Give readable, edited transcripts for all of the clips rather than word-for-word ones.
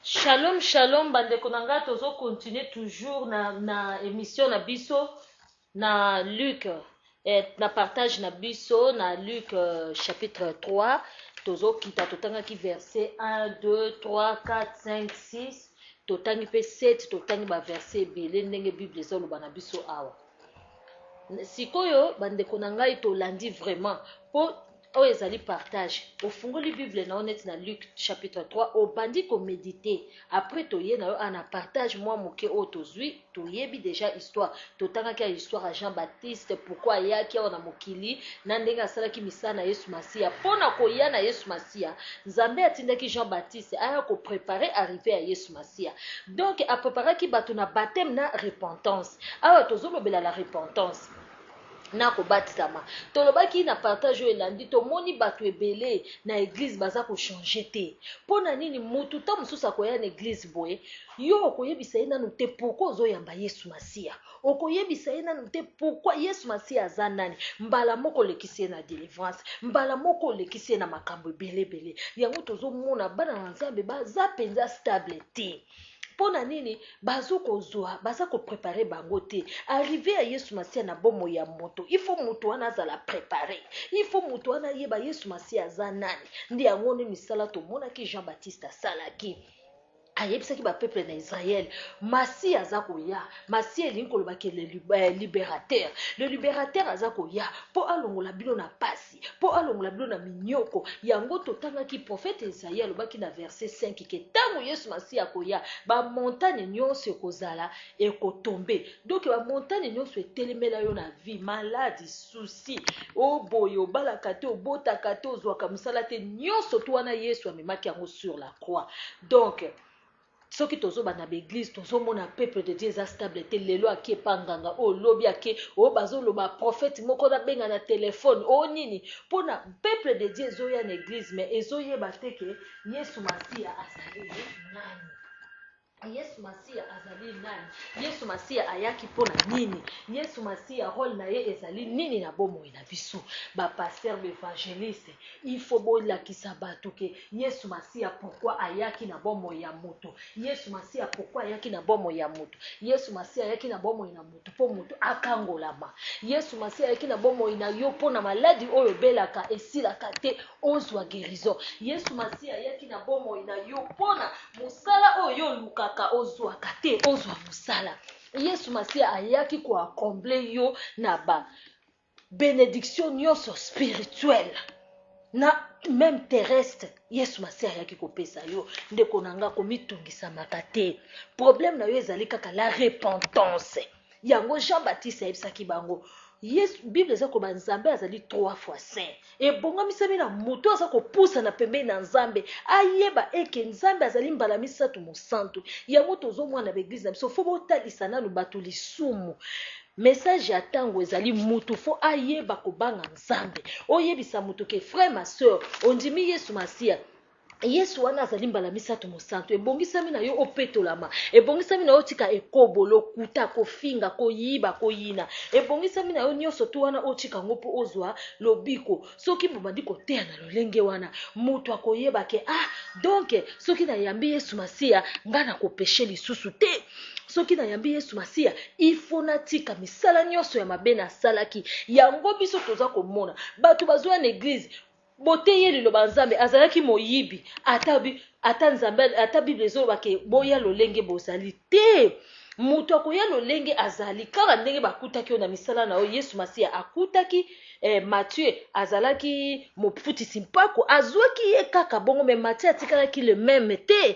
Shalom shalom bandeko na ngai, tozo continuer toujours na émission na biso na Luc, na partage na biso na Luc chapitre 3. Tozokita, totangaki verset 1, 2, 3, 4, 5, 6, totangi mpe 7, totangi baverset ebele ndenge Bible ezoloba na biso awa. Sikoyo bandeko na ngai, tolandi vraiment mpo oyo ezali partage. Ofungoli Bible na yo neti na Luc chapitre 3, obandi koméditer. Après toye na yo awa na partage mwa moke oyo tozwi. Toyebi déjà histoire, totangaki ya histoire ya Jean Baptiste, pourquoi ayaki awa na mokili na ndenge asalaki misala na Yesu Masiya. Mpo na koya na Yesu Masiya, Nzambe atindaki Jean Baptiste aya kopréparer arrivée ya Yesu Masiya. Donc apréparaki bato na baptême na repentance. Awa tozolobela la repentance na kobatisama. Tolobaki na partage oyo elandi, tomoni bato ebele na église baza kochanger te. Mpo na nini? Mutu ta mosusu akoya na église boye, yo okoyebisa ye nanu te pourquoi ozoyamba Yesu Masiya, okoyebisa ye nanu te pourquoi Yesu Masiya aza nani. Mbala moko olekisi ye na délivrance, mbala moko olekisi ye na makambo ebele ebele. Yango tozomona bana na Nzambe baza mpenza stable te. Mpo na nini? Bazokozwa, baza kopréparer bango te arrivée ya Yesu Masiya na bomoi ya moto. Il faut moto wana azala préparé, il faut moto wana ayeba Yesu Masiya aza nani. Nde yango nde misala tomonaki Jean Baptiste asalaki. Ayebisaki bapeuple na Israele Masiya aza koya. Masiya elingi koloba ke le libérateur, le libérateur aza koya mpo alongola bino na pasi, mpo alongola bino na minyoko. Yango totangaki prophète Esaïe alobaki na verset 5 ke ntango Yesu Masiya akoya, bamontagne nyonso ekozala ekotombe. Donc bamontagne nyonso etelemela yo na vie, maladie, souci, oboye, obalaka te, obotaka te, ozwaka mosala te, nyonso to wana Yesu amemaki yango sur la croix. Donc soki tozobanda baéglise, tozomona peuple de Dieu eza stable te. Lelo ake epa nganga oyo, lobi ake oyo bazoloba prophète moko nabenga na telefone oyo nini, mpona peuple de Dieu ezoya na église mais ezoyeba te ke Yesu Masiya azali nani. Yesu Masiya azali nani? Yesu Masiya ayaki mpona nini? Yesu Masiya, rôle na ye ezali nini na bomoi na biso? Bapasteur, baévangéliste, il faut bolakisa bato ke Yesu Masiya pourquoi ayaki na bomoi ya moto. Yesu Masiya pourquoi ayaki na bomoi ya moto? Yesu Masiya ayaki na bomoi na moto mpo moto akangolama. Yesu Masiya ayaki na bomoi na yo mpo na maladie oyo obelaka esilaka te, ozwa guérison. Yesu Masiya ayaki na bomoi na yo mpona mosala oyo olukaka ozwaka te, ozwa mosala. Yesu Masiya ayaki koacombler yo na ba bénédiction nyonso spirituelle na même terrestre. Yesu Masiya ayaki kopesa yo, ndeko na nga, komitungisamaka te. Problème na yo ezali kaka la repentance. Yango Jean Baptiste ayebisaki bango. Yesu, Bible eza koloba Nzambe azali trois fois saint. Ebongamisami na moto aza kopusana pembeni na Nzambe ayeba eke Nzambe azali mbala misato mosantu. Yango tozomona na baéglise na biso, faut botalisa nanu bato lisumu. Message ya ntango ezali, mutu faut ayeba kobanga Nzambe. Oyebisa mutu ke frère, ma sœur, ondimi Yesu Masiya, Yesu wana azali mbala misato mosantu. Ebongisami na yo opetolama, ebongisami na yo otika ekobo, lokuta, kofinga, koyiba, koyina. Ebongisami na yo nyonso to wana otika yango mpo ozwa lobiko. Soki bobandi koteya na lolenge wana, moto akoyeba ke ah, donc soki nayambi Yesu Masiya, ngai nakopécher lisusu te. Soki nayambi Yesu Masiya, il faut natika misala nyonso ya mabe nasalaki. Yango biso toza komona bato bazwa na église, boteye liloba Nzambe, azalaki moyibi, ata Nzambe, ata Bible ezoloba ke boya lolenge bozali te. Moto akoya lolenge azali kaka ndenge bakutaki oyo na misala na oyo Yesu Masiya akutaki Matthieu azalaki mofutisi mpako, azwaki ye kaka bongo, mais Matthieu atikalaki le même te.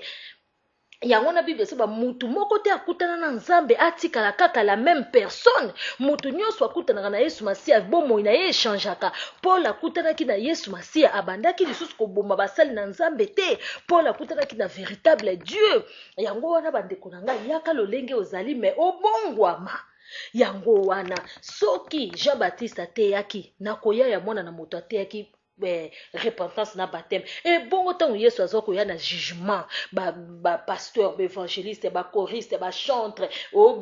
Yango na Bible esoba mutu moko te akutana na Nzambe atikala kaka la même personne. Mutu nyonso akutanaka na Yesu Masiya, bomoi na ye echangeaka. Paul akutanaki na Yesu Masiya, abandaki lisusu koboma basali na Nzambe te. Paul akutanaki na véritable Dieu. Yango wana bandeko na ngai, yaka lolenge ozali mais obongwama. Yango wana soki Jean Baptiste ateyaki na koya ya Mwana na Moto, ateyaki. eh, repentance na baptême. Ebongo ntango Yesu aza koya na jugement, bapasteur, ba baévangéliste, bachoriste, bachantre, o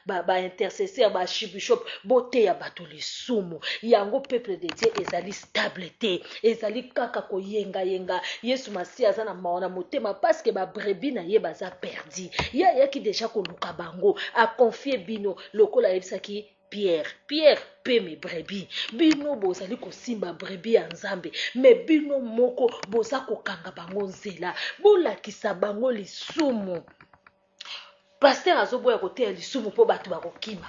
baintercesseur, ba baarchibishop, boteya bato lisumu yango. Peuple de Dieu ezali stable te, ezali kaka koyengayenga. Yesu Masiya aza na mawa na motema parce que babrebis na ye baza perdu. Ye ayaki déjà koluka bango, aconfier bino lokola ayebisaki Pierre: "Pierre, paie mes brebis." Bino bozali kosimba brebis ya Nzambe, mais bino moko boza kokanga bango nzela. Bolakisa bango lisumu. Pasteur azoboya koteya lisumu mpo bato bakokima.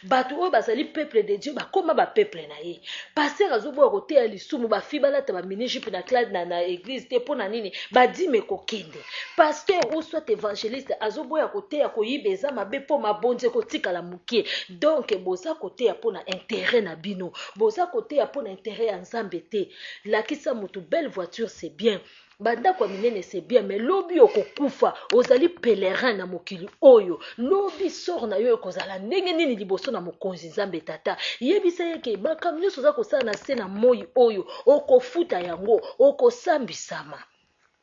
Bato oyo bazali peuple de Dieu bakóma bapeuple na ye. Pasteur azoboya koteya lisumu, bafilles balata bamini-jupe na clade na église te. Mpo na nini? Badîme ekokende. Pasteur ou soit évangéliste azoboya koteya koyiba eza mabe mpo mabonzi ekotikala moke. Donc boza koteya mpo na intérêt na bino, boza koteya mpo na intérêt ya Nzambe te. Lakisa motu belle voiture, c'est bien, bandako ya minene, c'est bien, mais lobi okokufa. Ozali pèlerin na mokili oyo. Lobi sort na yo ekozala ndenge nini liboso na Mokonzi Nzambe Tata? Yebisa ye ke makambo nyonso oza kosala na se na moi oyo, okofuta yango, okosambisama.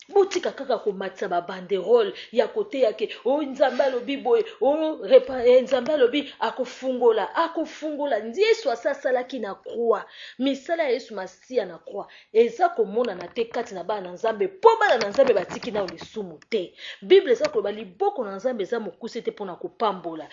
Botika kaka komatisa babanderole ya koteya ke oyo Nzambe alobi boye, oyo Nzambe alobi akofungola, akofungola. Yesu asi asalaki na croix. Misala ya Yesu Masiya na croix eza komonana te kati na bana na Nzambe, mpo bana na Nzambe batiki nao lisumu te. Bible eza koloba liboko na Nzambe eza mokuse te mpona kopambola,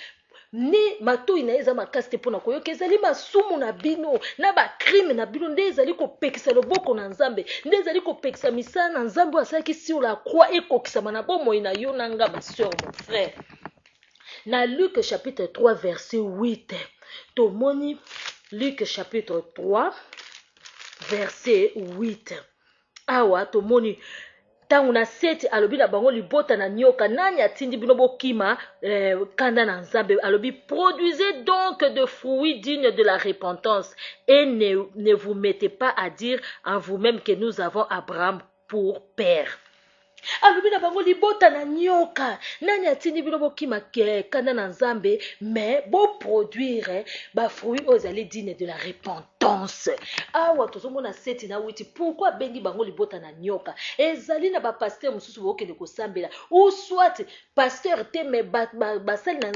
ni matoi na ye eza makasi te mpona koyoka. Ezali masumu na bino na bacrime na bino nde ezali kopekisa loboko na Nzambe, nde ezali kopekisa misala na Nzambe oyo asalaki sur la croix ekokisama na bomoi na yo na nga. Ma soeur, mon frère, na Luc chapitre 3 verset 8, tomoni Luc chapitre 3 verset 8. Awa tomoni ntango na 7 alobi na bango: "Libota na nioka, nani atindi bino bokima kanda na Nzambe?" Alobi: "Produisez donc de fruits dignes de la repentance et ne vous mettez pas à dire en vous-même que nous avons Abraham pour père." Alobi na bango: "Libota na nioka, nani atindi bino bokima kanda na Nzambe?" Mais boproduire bafruit oyo ezali digne de la repentance. Awa tozomona 7 na 8. Pourquoi abengi bango libota na nioka? Ezali na bapasteur mosusu bokende kosambela, ou soit pasteur te, mais basali na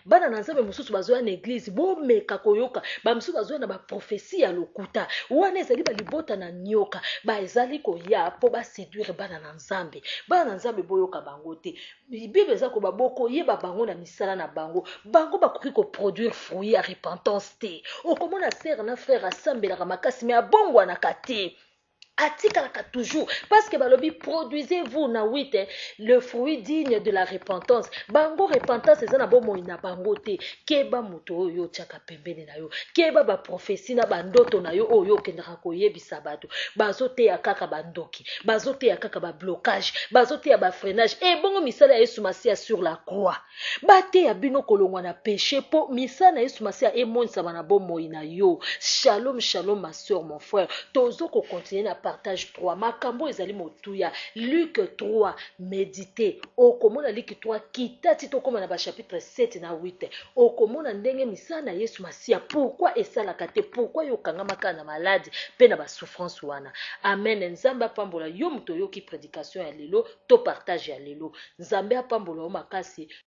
bana na Nzambe mosusu bazoya na église, bomeka koyoka, bamosusu bazoya na baprophétie ya lokuta. Wana ezali balibota na nioka, bazali koya mpo baséduire bana na Nzambe. Bana na Nzambe, boyoka bango te. Bible eza koba bokoyeba bango na misala na bango. Bango bakoki koproduire fruit ya repentance te. Okomona sœur na frère asambelaka makasi, mais abongwanaka te, atikalaka toujours, parce que balobi: "Produisez-vous", na 8, "le fruit digne de la repentance." Bango repentance eza na bomoi na bango te. Keba moto oyo otiaka pembeni na yo, keba baprophétie na bandoto na yo oyo okendaka koyebisa bato. Bazoteya kaka bandoki, bazoteya kaka bablocage, bazoteya bafreinage. Ebongo misala ya Yesu Masiya sur la croix? Bateya bino kolongwa na péché mpo misala na Yesu Masiya emonisama na bomoi na yo. Shalom, shalom, ma soeur, mon frère. Tozo kocontinuer na partage 3. Makambo ezali motuya. Luc 3, médite, okomona Luc 3 kita ti tokóma na bachapitre 7 na 8. Okomona ndenge misala na Yesu Masiya, pourquoi esalaka te, pourquoi yo okangamaka na maladie mpe na basouffrance wana. Amen. Nzambe apambola yo moto oyoki prédication ya lelo to partage ya lelo. Nzambe apambola yo makasi.